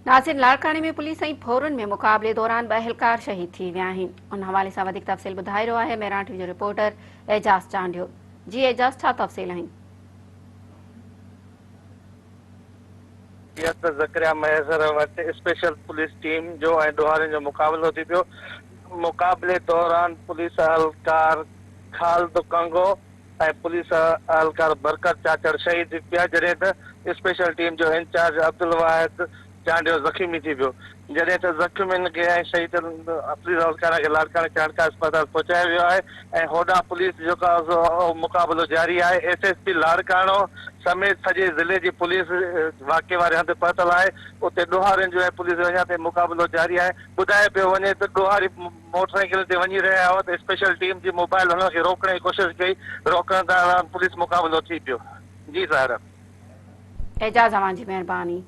ناظرين لاڙڪاڻي ۾ پوليس ۽ ڦورن ۾ مقابلي دوران ٻه اهلڪار شهيد ٿي ويا آهن ان حوالي سان وڌيڪ تفصيل ٻڌائي رهيو آهي مهراڻ ٽي وي جو رپورٽر اعجاز چانڊيو جي اعجاز ڇا تفصيل آهن. جيئن ته زڪريا مهيسر وٽ اسپيشل پوليس ٽيم جو ۽ ڏوهارين جو مقابلو ٿي پيو، مقابلي دوران پوليس اهلڪار خالد ڪنگو ۽ پوليس اهلڪار برڪت چاچڙ شهيد ٿي پيا، جڏهن ته اسپيشل ٽيم جو انچارج عبدالواحد چانڊيو زخمي ٿي پيو، جڏهن ته زخمين کي ۽ شهيد پوليس اهلڪارن کي لاڙڪاڻي چانڊڪا اسپتال پهچايو ويو آهي ۽ هوڏانهن پوليس جو مقابلو جاري آهي، ايس ايس پي لاڙڪاڻو سميت سڄي ضلعي جي پوليس واقعي واري هنڌ پهتل آهي، اتي ڏوهارين جو ۽ پوليس جو اڃا تائين مقابلو جاري آهي، ٻڌايو پيو وڃي ته ڏوهاري موٽر سائيڪل تي وڃي رهيا هئا ته اسپيشل ٽيم جي موبائل هنن کي روڪڻ جي ڪوشش ڪئي، روڪڻ دوران پوليس مقابلو ٿي پيو. جي ساحره. اعجاز اوهان جي مهرباني.